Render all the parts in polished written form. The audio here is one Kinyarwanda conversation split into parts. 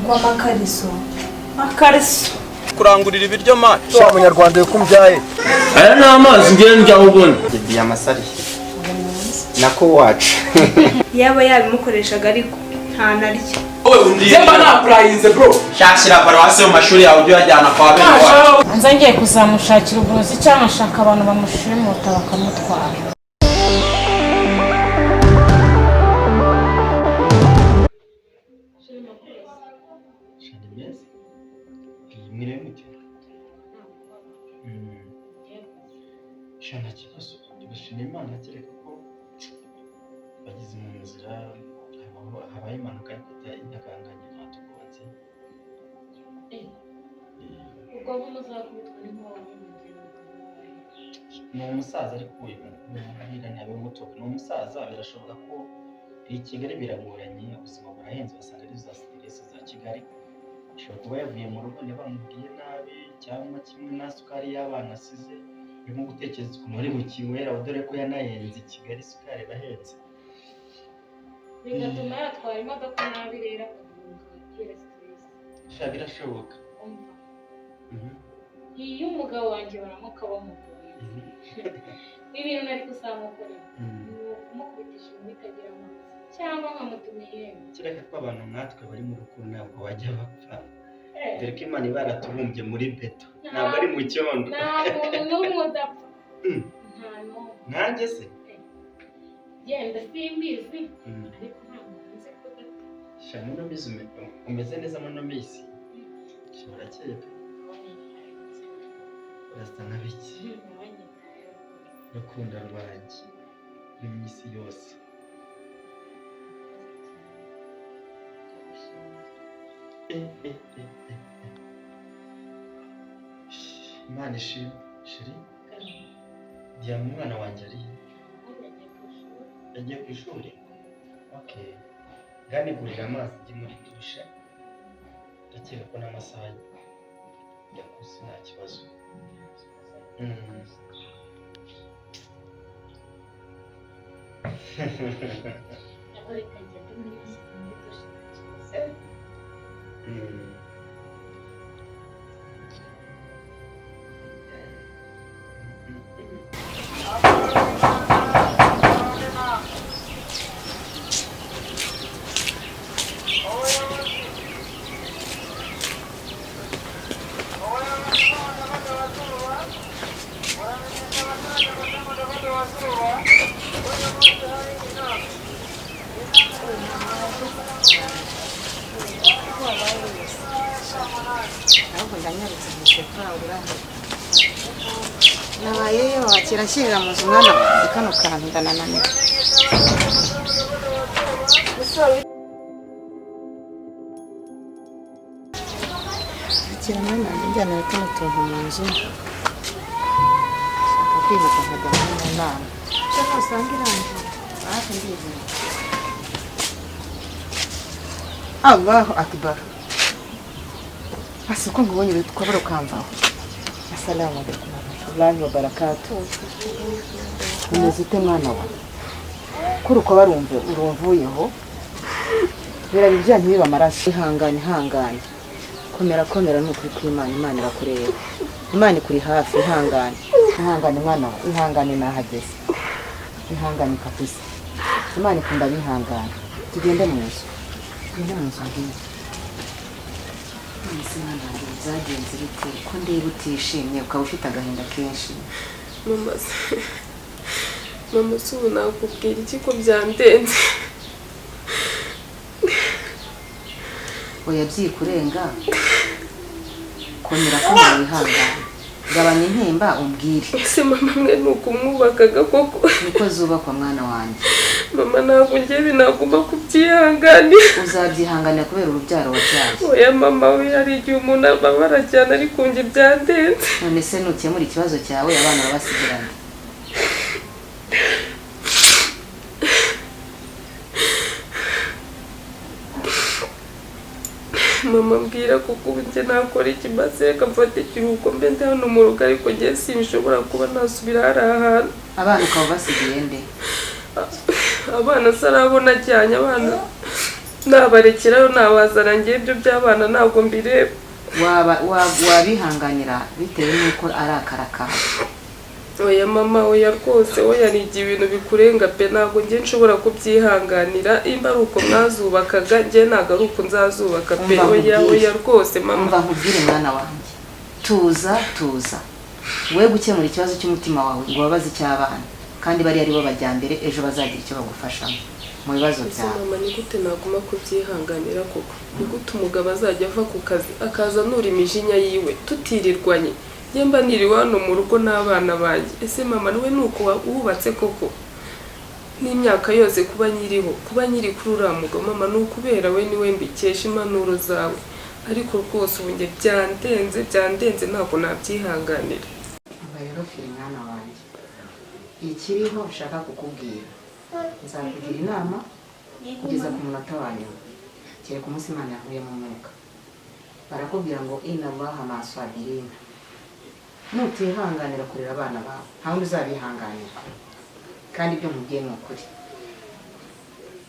Ngo amakariso. Akariso. Kurangurira ibiryo man. Sha munyarwanda yukumbyaye. Aya ni amazi ngiye njyaho ubundi. Diyama sari. Nako wacu. Yaba yabimukoreshaga ariko nta naryo. Zemba napurayinze bro. Shakira paruwasi mu mashuri yawe ujye uyajyana kwa bene wacu. Nza ngiye kuzamushakira uburozi cyangwa ashaka abantu bamushimuta bakamutwara. Shani meza. Mwiriwe mute? Sha nta kibazo. Ndashima Imana kereka ko bageze mu nzira habaye impanuka ariko itaganganye ntatugonze. Ubwo muzakubitwa n'inkuba. Ni umusaza ariko uyu muhira ntabe muto. Ni umusaza, birashoboka ko i Kigali biragoranye, ubuzima burahenze, basanga ari za stress za Kigali. Ashobora kuba yavuye mu rugo ntibamubwiye nabi, cyangwa kimwe na sukari y'abana asize, urimo gutekereza ukuntu bari bukinywera, dore ko yanahenze i Kigali, isukari irahenze. Bigatuma yatwara imodoka nabi rero akagonga kubera stress. Sha birashoboka. Umva. Iyo umugabo wanjye baramuka bamugoye, ibintu nari kuzamukorera ni ukumukubitisha inkoni itagira amazi cyangwa nkamutuma ihembe. Kereka ko abantu nkatwe bari mu rukundo ntabwo bajya bapfa, dore ko Imana iba yaratubumbye muri beto, ntabwo ari mu cyondo. Nta muntu n'umwe udapfa. Nta n'umwe. Nanjye se? Genda simbizi, ariko nta muntu nzi ko udapfa. Sha muno minsi umeze neza muno minsi. Sha urakeye pe, urasa nka biki rukundo rwanjye rw'iminsi yose. Eh, eh, eh, eh, eh. Imana ishimwe chérie. Diyama, umwana wanjye ari he? Yagiye ku ishuri? Okay, nganigurira amazi njye muri dushe, ndakeka ko n'amasaha yakuze, nta kibazo. Aho reka ngende muri dushe, nta kibazo. Ahubwo ndanyarutse mu urahari nabayeyo wakira nshyirira mu nzu umwana wanjye kano kantu ndanananiwe. Akira mwana wanjye, njyanira tuno tuntu mu nzu, nshaka kwihuta nkajya mu nama. Icyo ntusanga irangiye hafi ndizihiwe. Allahu akbar! Ase uko nkubonye twabura ukamvaho. Assalamu alaikum warahmatullahi wabarakatuh. Umeze ute mwana wa? Kuri uko barumve urumvuyeho. Biraba ibyaha ntibibe amaraso. Ihangane, ihangane. Komera, komera, ni ukuri kw'Imana, Imana irakureba. Imana ikuri hafi, ihangane. Ihangane mwana wa, ihangane nahageze. Ihangane kabisa. Imana ikunda abihangana. Tugende mu nzu. Tugende mu nzu mbwira. None se mwana wanjye byagenze bite? Ko ndeba utishimye ukaba ufite agahinda kenshi. Mama se, mama se, ubu nakubwira iki ko byandenze? Oya, byikurenga, komera, komera, wihangane, gabanya intimba umbwire. Ese mama, mwe ni ukumwubakaga koko? Niko zubakwa mwana wanjye. Mama, ntabwo njye nagomba kubyihanganira. Uzabyihanganira kubera urubyaro wabyaye. Oya mama we, hari igihe umuntu ababara cyane, ariko njye byandenze. None se nukemura ikibazo cyawe abana babasigarana? Mama mbwira, kuko ubu njye nakora iki? Maze reka mfate ikiruhuko mbe ndi hano mu rugo, ariko njye sinshobora kuba nasubira hariya hantu. Abana ukaba ubasigiye nde? Abana se arabona ajyanye abana. Nabarekerayo nabazana, njye ibyo by'abana ntabwo mbireba. Wabihanganira bitewe n'uko ari akarakara. Oya mama, oya rwose, oya, ni igihe ibintu bikurenga pe. Ntabwo njye nshobora kubyihanganira. Imba ari uko mwazubakaga, njye ntabwo ari uko nzazubaka pe. Umva Oya. nkubwire. Oya rwose mama. Umva nkubwire mwana wanjye, tuza, tuza. We gukemura ikibazo cy'umutima wawe ngo ubabaze icy'abana, kandi bariya ari bo bajyambere ejo bazagira icyo bagufashamo mu bibazo Ese byawe. mama, ni gute naguma kubyihanganira koko? Ni gute umugabo azajya ava ku kazi akaza anura imijinya yiwe tutirirwanye, njye mba niriwe hano mu rugo n'abana banjye? Ese mama, niwe ni uko wubatse koko? N'imyaka yose kuba nyiriho, kuba nyiri kuri uriya mugabo mama, ni ukubera we, niwe mbikesha impanuro zawe. Ariko rwose ubu njye byandenze, byandenze, ntabwo nabyihanganira. Umva rero firi mwana wanjye, ikiriho nshaka kukubwira, nzakugira inama kugeza ku munota wa nyuma, kereka umunsi Imana yavuyemo umwuka. Barakubwira ngo inna Allaha ma'as-sabirina. Nutihanganira kurera abana bawe, nta wundi uzabihanganira. Kandi ibyo nkubwiye ni ukuri.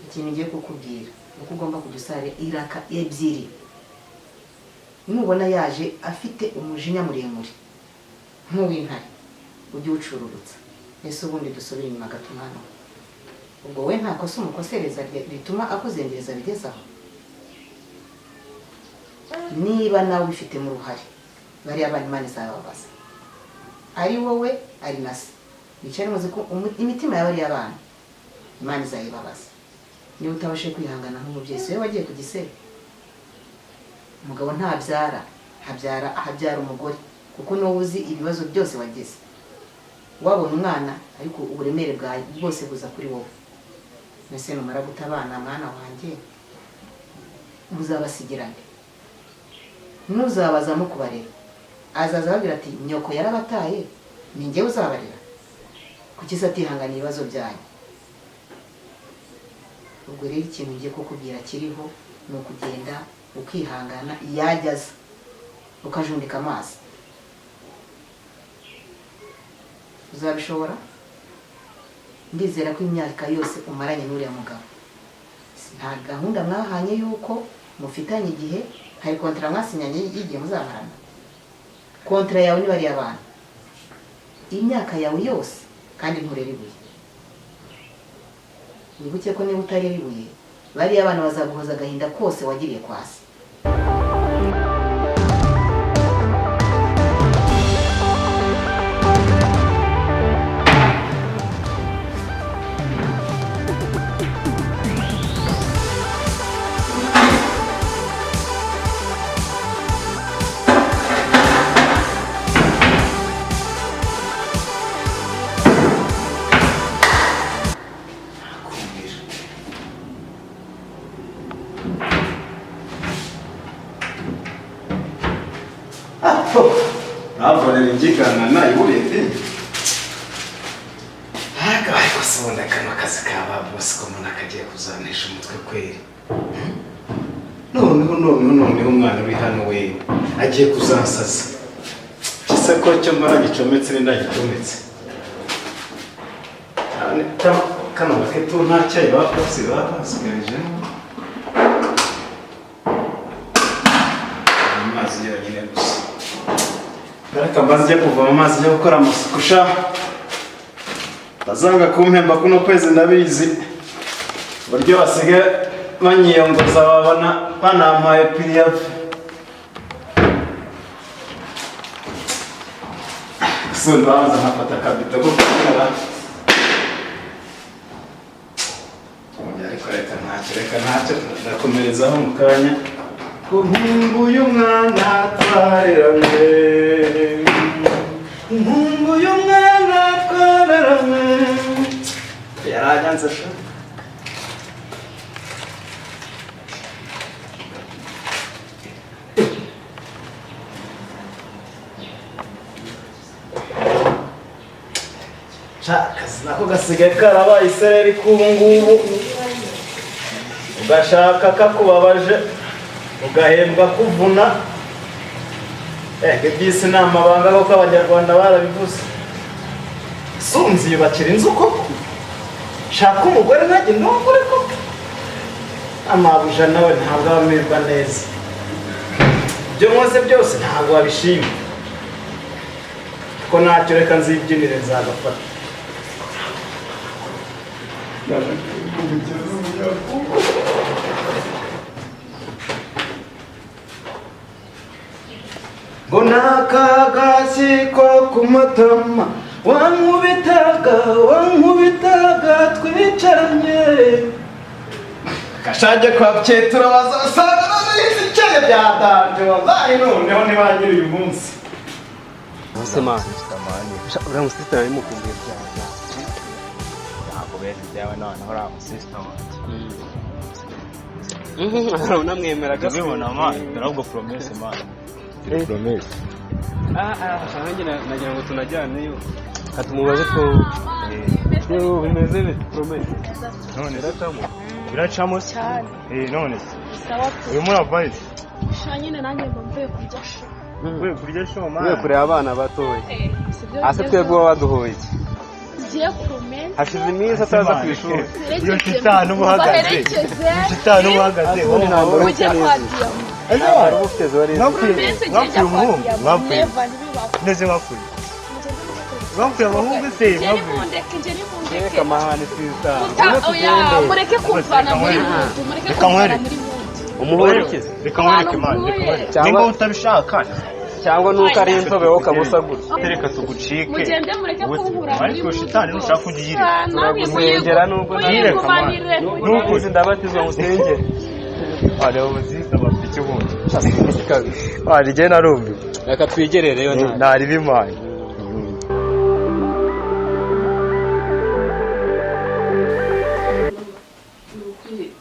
Ikintu ngiye kukubwira ni uko ugomba kujya usara iraka ebyiri. Nubona yaje afite umujinya muremure nk'uw'intare, ujye uwucururutsa. Ese ubundi dusubire inyuma gato mwana we, ubwo we nta kosa umukosereza rituma akuzengereza bigeze aho? Niba nawe ubifitemo uruhare, bariya bana Imana izababaza, ari wowe ari na se. Bicare muzi ko imitima ya bariya bana Imana izayibabaza niba utabashije kwihangana nk'umubyeyi. Si wowe wagiye ku gisebe. Umugabo ntabyara, habyara, habyara umugore, kuko niwowe uzi ibibazo byose wagize. Wabona umwana, ariko uburemere bwawe bwose buza kuri wowe. Mbese numara guta abana mwana wanjye, muzabasigira nde? Ntuzabazamo kubarera, azaza ababwira ati nyoko yarabataye, ni njyewe uzabarera. Kuki se atihanganiye ibibazo byanyu? Ubwo rero ikintu ngiye kukubwira kiriho ni ukugenda ukihangana, yajya aza ukajundika amazi. Uzabishobora? Ndizera ko imyaka yose umaranye n'uriya mugabo, nta gahunda mwahanye y'uko mufitanye igihe, hari kontara mwasinyanye y'igihe muzamarana. Kontara yawe niba ari abana imyaka yawe yose, kandi nturera ibuye. Wibuke ko niba utarera ibuye, bariya abana bazaguhoza agahinda kose wagiriye kwa se. Kumvira. Navunira ingigana nayiburiye pe. Ariko ariko se ubundi kano kazi ka ba bosi ko mbona kagiye kuzanisha umutwe kweri. Noneho noneho noneho umwana uri hano we agiye kuzansaza. Gisa ko cyo mbona gicometse ni ndagicometse. Cyane kano gaketo nta cyayi ba bosi baba basigarijemo. Amazi yonyine gusa. Reka mbanze njye kuvoma amazi, njya gukora amasuku sha. Bazanga kumpemba kuno kwezi ndabizi. Uburyo basigaye banyiyongoza babona banampaye piriyafu. So ndabanza nkafata akabido ko kunywa. Ariko reka ntacyo, reka ntacyo, ndakomerezaho mu kanya. Nkumbuye umwana twareranywe, nkumbuye umwana twareranywe, yaranyanze sha. Sha, akazi nako gasigaye karabaye isereri k'ubu ngubu, ugashaka kakubabaje ugahembwa kuvuna. Iby'isi ni amabanga kuko Abanyarwanda barabivuze. Sunzi yubakira inzu koko, shaka umugore nanjye ndongore koko. Amabuja nawe ntabwo aba amererwa neza. Ibyo nkoze byose ntabwo wabishima. Ko ntacyo, reka nzibyinire, nzagafata. Ngo nakagasi ko ku matama wankubitaga, wankubitaga twicaranye kashajya kwa pyetura, bazasanga narizi icyayi byatanje. Wallahi noneho ntibanyira uyu munsi. Ese man, uriya musisita nari mukumbuye cyane. Ntabwo beza ibyawe noneho uriya musisita wanjye. Unamwemera? Ndabibona man, dore ahubwo promesse man. Eh. Promesse. Ah ah, nanjye nagira ngo tunajyaneyo katumubaze ko yewe bimeze bite, promesse. None biracamo, biracamo se? Cyane. Eh, none se Sawa pe. urimo uravayo? Sha nyine nanjye mba mvuye kurya sha. Uvuye kurya show man? Uvuye kureba abana batoya? Sibyo. Ase twebwe uba waduhoye iki? Ngiye promesse. Hashize iminsi ataza ku ishuri. Iyo shitani uba uhagaze. Baherekeze. Iyo shitani uba uhagaze. Ubundi ntabwo Ujye kwa Diyama. Ntabwo uba ufite zori. Mwapfuye. Promesse ngiye Mwapfuye njya kwa umuhungu. Diyama. Mwapfuye. Never, ntibibaho. Neze mwapfuye, mwapfuye abahungu se? Njye Mwapfuye. nimundeke, njye nimundeke. Reka amahane, sister. Oya, mureke kumvana muri mudu, mureke Reka kumvana nkwereke. muri mudu. Umuhore ikize. Reka nkwereke man, reka nkwereke. Cyangwa- Nimba utabishaka Cyangwa nuko ari inzobe wowe ukaba usa gutya. Reka tugucike. Mugende mureke kunkura muri Ariko mudu. shitani nushaka ujye uyireka. Turagusengera nubwo Muyigumanire. Nuko uzi ndabatizwa ngusengere. Areba ubuzima bafite ubundi. Kabisa. Wari jye narumviwe. Reka twigerereyo nta. Ntari bimaye. Ni ukuri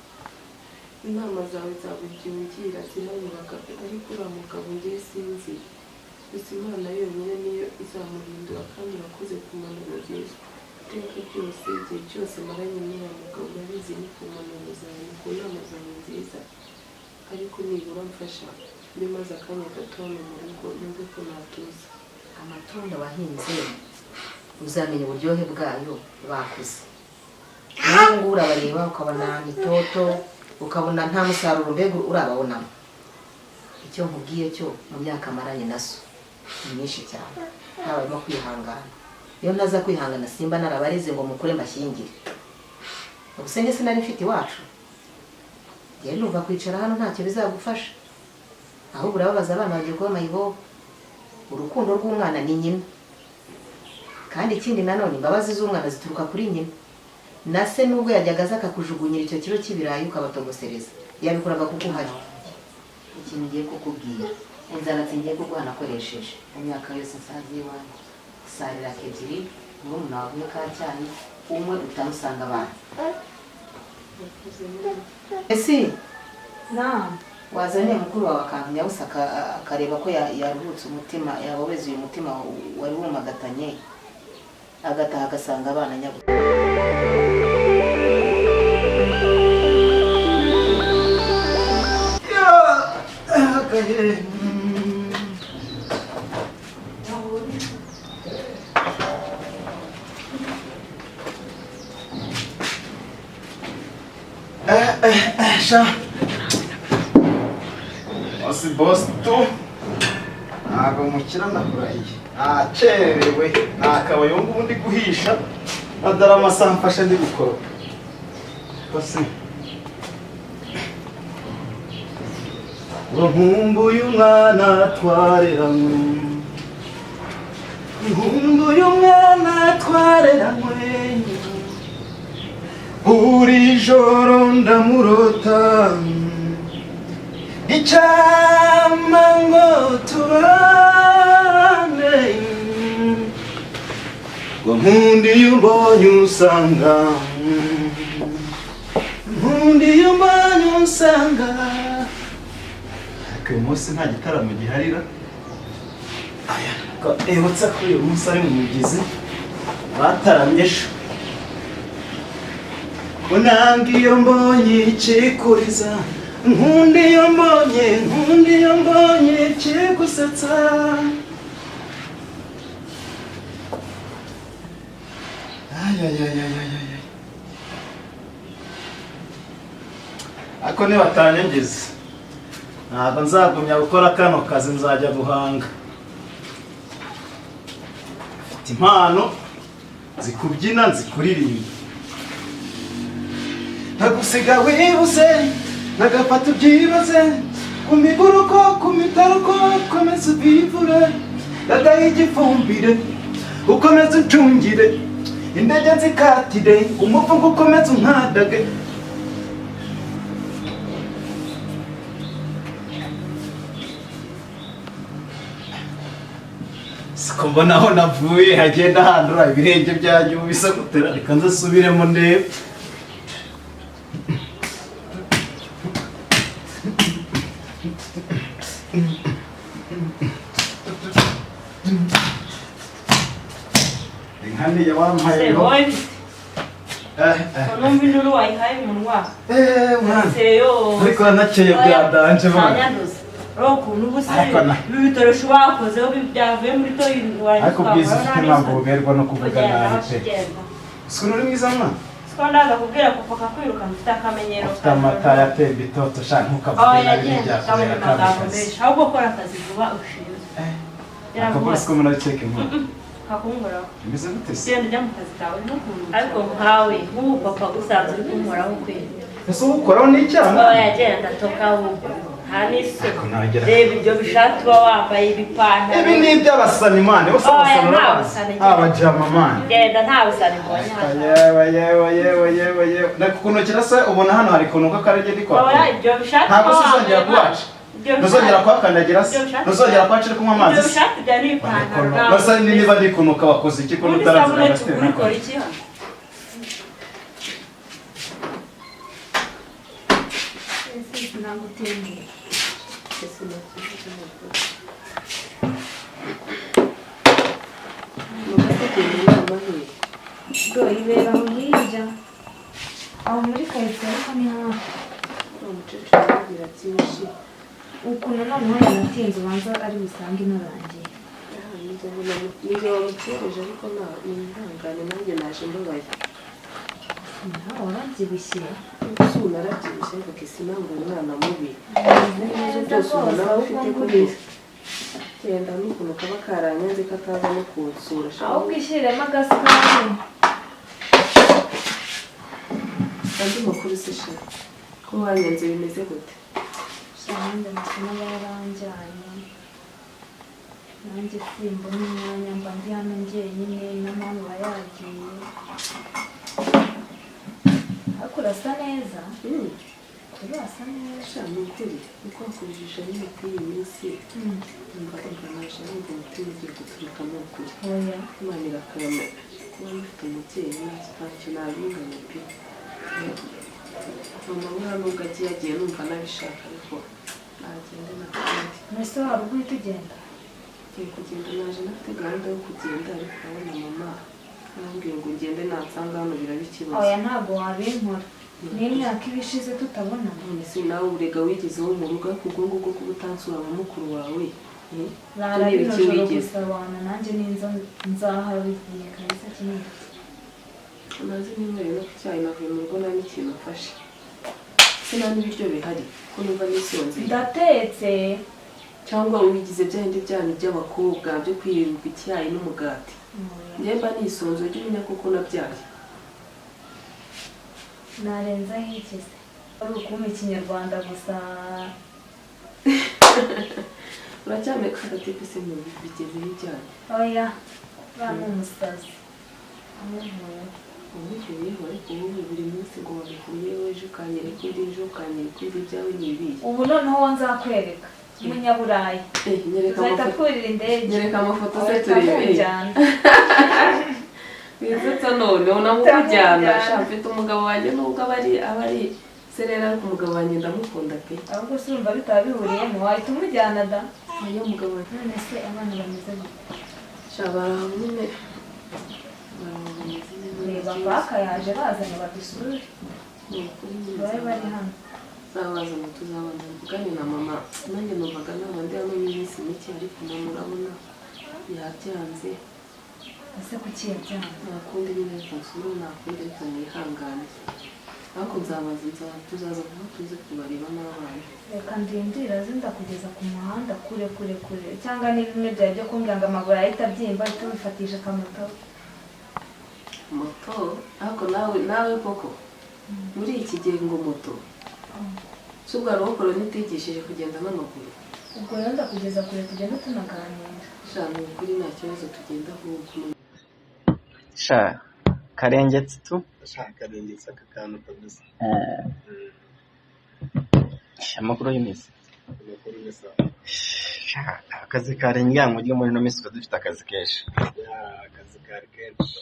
inama zawe za buri gihe ungira ziranyubaka pe, ariko uriya mugabo ngiye sinzi. Gusa Imana yonyine niyo izamuhindura, kandi urakoze ku mpanuro nziza iteka ryose. Igihe cyose maranye n'uriya mugabo, urabizi, ni ku mpanuro zawe, ni ku nama zawe nziza. Ariko nibura mfasha mbe maze akanya gato hano mu rugo, numve ko natuza. Amatunda wahinze uzamenya uburyohe bwayo bakuze. N'ubu ngubu urabareba ukabona ni toto, ukabona nta musaruro mbega urababonamo. Icyo nkubwiye cyo, mu myaka maranye na so ni myinshi cyane, ntabarimo kwihangana. Iyo ntaza kwihangana simba narabareze ngo mukure mbashyingire. Ubusenge sinari mfite iwacu. Njyewe numva kwicara hano ntacyo bizagufasha, ahubwo urababaza abana bagiye kuba mayibobo. Urukundo rw'umwana ni nyina, kandi ikindi nanone imbabazi z'umwana zituruka kuri nyina. Na se nubwo yajyaga aza akakujugunyira icyo kiro cy'ibirayi ukabatogosereza, yabikoraga kuko uhari. Ikintu ngiye kukubwira, inzara ngiye kuguha nakoresheje mu myaka yose nsanze iwanjye, sarira ebyiri murumuna wawe umwe ka cyayi umwe utamusanga abana. Ese Naam. wazaniye mukuru wawe akantu nyabusa akareba ko yaruhutse umutima, yabobeza uyu mutima wari wumagatanye, agataha agasanga abana nyabusa. Sha bosi, bosi tu, ntabwo mukira, ndakurahiye, nakererewe nakabaye ubu ngubu ndi guhisha adara amasaha mfashe ndi gukoropa. Bosi, ngo nkumbuye umwana twareranywe, nkumbuye umwana twareranywe, buri joro ndamurota, icyampa ngo tubane, ngo nkundi iyo umbonye usanga, nkundi iyo umbonye usanga. Ariko uyu munsi nta gitaramo giharira. Aya, ko ibutsa ko uyu munsi ari mu mugezi bataramye ejo. Unanga iyo mbonye ikikuriza, nkunda iyo mbonye, nkunda iyo mbonye ikigusetsa. Ay, ay, ay, ay, ay, ay. Ariko nibatanyongeza ntabwo nzagumya gukora kano kazi, nzajya guhanga. Mfite impano zikubyina, nzikuririmba. Ntagusiga wibuze, nagafata ubyibaze, ku miguruko, ku mitaruko, komeza ubivure, dadaho igifumbire, ukomeze uncungire, indege nzikatire, umuvugo ukomeze unkadage. Siko mbona aho navuye hagenda handura ibirenge byanjye ubu bisa gutera, reka nzasubiremo ndebe. Inka wampaye Se wowe numva induru wayihaye umunwa. Mwana. Ariko nanakeye byadanje mwana. Ntanyanduza. Roho ukuntu uba usa Ariko ibi bitoroshi wakozeho byavuye muri toyi. Ariko ubwiza ufite ntabwo buberwa no kuvuga nabi pe. Siko uri mwiza mwana. Siko ndaza kubwira papa akakwirukana, ufite akamenyero. Ufite amata ya temba itoto sha, ntukavuge nabi ntibyakubera kamikazi. Ahubwo kora akazi vuba ushinzwe. Akabona siko munakeke mwana. Kakunkoraho. Bimeze gute se? Genda ujya mu kazi kawe ntukuntu. Ariko nkawe nk'ubu papa usanzwe uri kunkoraho kweli. Ese uwukoraho ni icyaha? Oya genda toka ahubwo. Nta n'isoni. Nagera. Reba ibyo bishati uba wambaye, ibipantaro. Ibi ni iby'abasani mwana, bose Oya, abasani nta urabazi. busani. Abajama mwana. Genda nta busani mbonye hano. Yewe yewe yewe yewe yewe. Nakukunukira se ubona hano hari kunuka karege ndi kwa. Oya ibyo bishati Ntabwo uba sizongera wambaye, kubaca. Ibyo Ntuzongera kuhakandagira se? Ibyo bishati Ntuzongera kuhaca uri kunywa amazi Ibyo se? bishati bya n'ibipantaro. Basa niba ndi kunuka wakoze iki ko Ubundi utaranzira sabune agatebe? tugura ikora iki hano? Sinagutembera. Do ibera aho hirya, aho muri karitsiye, ariko ni hafi. Umukecuru arabwira byinshi. Ukuntu noneho yanatinze, ubanza ari busange inarangiye. Nijye wamukereje, ariko nihangane nanjye naje mbabaye. Nawe warabyibushye. Ese ubu narabyibushye ariko kesi ntabwo umwana mubi n'ibibazo byose ubona aba afite kuri genda n'ukuntu kaba karanyanze kataza no kunsura. Ahubwo ishyiriremo agasukari. Andi makuru se sha, ko wanyanze bimeze gute? Shahanda amasomo yaranjyanye, nanjye simbona umwanya, mba ndi hano njyenyine na mama aba yagiye. Ariko urasa neza, urasa neza. Sha ni ukuri uko wakujijisha nyine kuri iyi minsi numva umva naje numva umutima ugiye guturika ni ukuri. Oya. Imana irakarama kuba mufite umubyeyi ntacyo nabinganya pe. Mama buriya nubwo agiye agiye numva nabishaka, ariko nagende nakundi. Mbese waba uhita ugenda? Ngiye kugenda, naje nafite gahunda yo kugenda, ariko urabona mama arambwiye ngo ngende nansanga hano biraba ikibazo. Oya ntabwo wabinkora, n'imyaka iba ishize tutabona. None se nawe urega wigeze wo mu rugo, ariko ubwo ngubwo kuba utansura nka mukuru wawe Rara ibyo ni rino ibiki joro wigeze? gusa wana nanjye ninza nzahaba igihe kabisa kinini. Nazi ninyweye no ku cyayi, navuye mu rugo nta n'ikintu mfashe. Se nta n'ibiryo bihari ko numva nisonzeye? Ndatetse. Cyangwa wigize bya bindi byanyu by'abakobwa byo kwirirwa icyayi n'umugati? Njye mba nisonzeye, ujye umenya koko nabyaye. Narenzaho iki se? Ari ukumpa ikinyarwanda gusa. Uracyameka agatipe se mu bigezeho ibyanyu? Oya, uriya ni umusazi. Amuvuyeho. Wamuvuyeho, ariko wowe buri munsi ngo wabikuyeho, ejo ukanyereka undi, ejo ukanyereka undi, ibyawe ni ibihe? Ubu noneho wo nzakwereka umunyaburayi. Nyereka Tuzahita amafoto. twurira indege. Nyereka amafoto se Uhita turebe. mujyana. Wisetsa none unamukujyana. Ndamujyana. Sha mfite umugabo wanjye nubwo aba ari serera, ariko umugabo wanjye ndamukunda pe. Ahubwo se urumva bitaba bihuriyemo wahita umujyana da. Oya umugabo wanjye. None se abana bameze gute? Sha baraho nyine. Baraho bameze neza. Reba paka yaje bazanye badusure. Ni ukuri nyine. Babe bari hano. Tuzabazana, tuzabanza mvugane na mama. Nanjye numvaga naba ndi hano y'iminsi mike, ariko mama urabona yabyanze. Ese kuki yabyanze? Nta kundi nyine, reka nsubire, nta kundi, reka nihangane. Ariko nzabaza, tuzaza vuba tuze kubareba n'abana. Reka ndindire aze, ndakugeza ku muhanda kure kure kure, cyangwa niba bimwe byawe byo kumbwira ngo amaguru ahita abyimba, ahita ubifatisha akamoto. Moto? Ariko nawe koko muri iki gihe ngo moto? Si ubwo hari uwo korona itigishije kugenda n'amaguru? Ubwo rero ndakugeza kure, tugenda tunaganira. Sha, ni ukuri nta kibazo, tugenda ahubwo. Sha, karengetse tu. Sha, karengetse aka kantu kabisa. Amakuru y'imizi? Amakuru ni sawa. Sha, akazi karengera mu buryo muri ino minsi tuba dufite akazi kenshi. Yeah, akazi kari kenshi.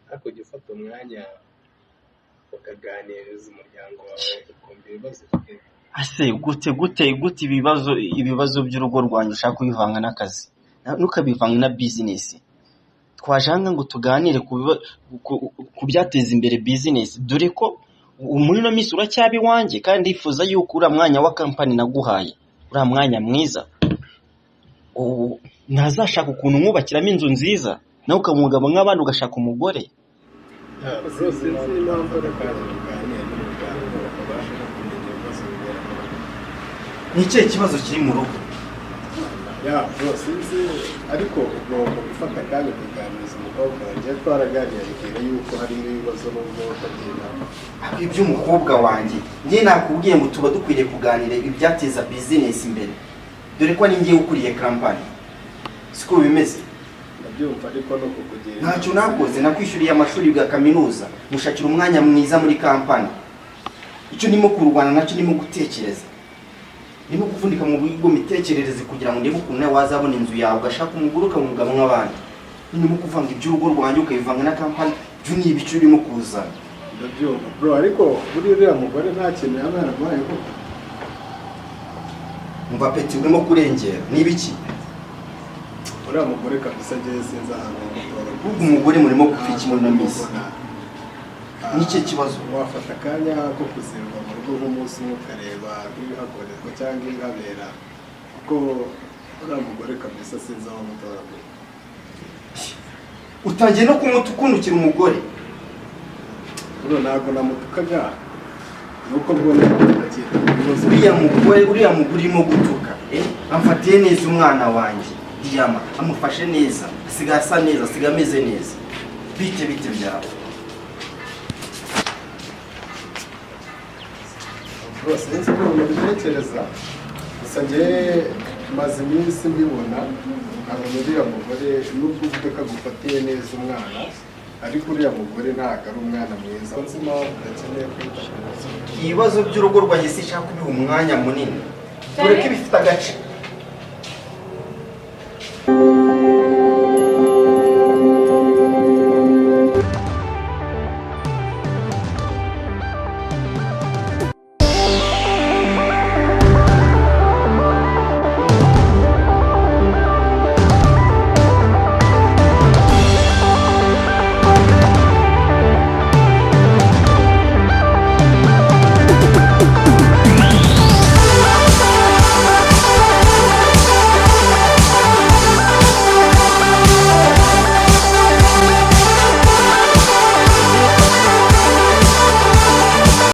Ariko ujya ufata umwanya ukaganiriza umuryango wawe, ukumva ibibazo ufite? Ase gute gute gute? Ibibazo by'urugo rwanjye ushaka kubivanga n'akazi? Ntukabivanga na business. Twajanga ngo tuganire ku byateza imbere business, dore ko muri ino minsi uracyaba iwanjye, kandi ndifuza yuko uriya mwanya wa company naguhaye, uriya mwanya mwiza, ntazashaka ukuntu mwubakiramo inzu nziza, nawe ukaba umugabo nk'abandi, ugashaka umugore. Bro, sinzi impamvu, reka tuganire n'umuryango ubashe no kumenya ibibazo bibera mu rugo. Ni ikihe kibazo kiri mu rugo? Yeah bro, sinzi, ariko ugomba gufata akanya ukaganiriza umukobwa wanjye. Twaraganiriye, ambwira yuko harimo ibibazo nubwo utagira inama. Iby'umukobwa wanjye, njye nakubwiye ngo tuba dukwiriye kuganira ibyateza business imbere, dore ko ari njyewe ukuriye company, siko bimeze? Ndabyumva, ariko no kukugira Ntacyo nakoze. Nakwishyuriye amashuri bwa kaminuza, mushakira umwanya mwiza muri company. Icyo ndimo kurwana nacyo, ndimo gutekereza, ndimo kuvunika mu bigo mitekerereze kugira ngo ndebe ukuntu nawe wazabona inzu yawe, ugashaka umugore, ukaba umugabo nk'abandi. Ndimo kuvanga iby'urugo rwanjye ukabivanga na company, byo ni ibice urimo kuzana. Ndabyumva bro, ariko buriya uriya mugore nta kintu yaba yaraguhaye koko? Umva peti, urimo kurengera, ni ibiki? Uriya mugore kabisa njyewe sinzi ahantu yamutora. Ahubwo umugore murimo gupfa iki muri ino minsi? Ni ikihe kibazo? Wafata akanya ko kuzirwa mu rugo nk'umunsi umwe, ukareba nk'ibihakorerwa cyangwa ibihabera, kuko uriya mugore kabisa sinzi aho amutora. Utangiye no kumutukundukira umugore. Bro, ntabwo namutukaga, nuko mbona akita ku bibazo. Uriya mugore urimo gutuka, amfatiye neza umwana wanjye Diyama, amufashe neza, asigaye asa neza, asigaye ameze neza. Bite bite byawe? Bro, sinzi ukuntu mbitekereza, gusa njyewe maze iminsi mbibona, nkabona uriya mugore, nubwo uvuga ko agufatiye neza umwana, ariko uriya mugore ntabwo ari umwana mwiza. Nzi impamvu udakeneye kwita ku bibazo. Ibibazo by'urugo rwanjye sinshaka kubiha umwanya munini, dore ko ibifite agaciro.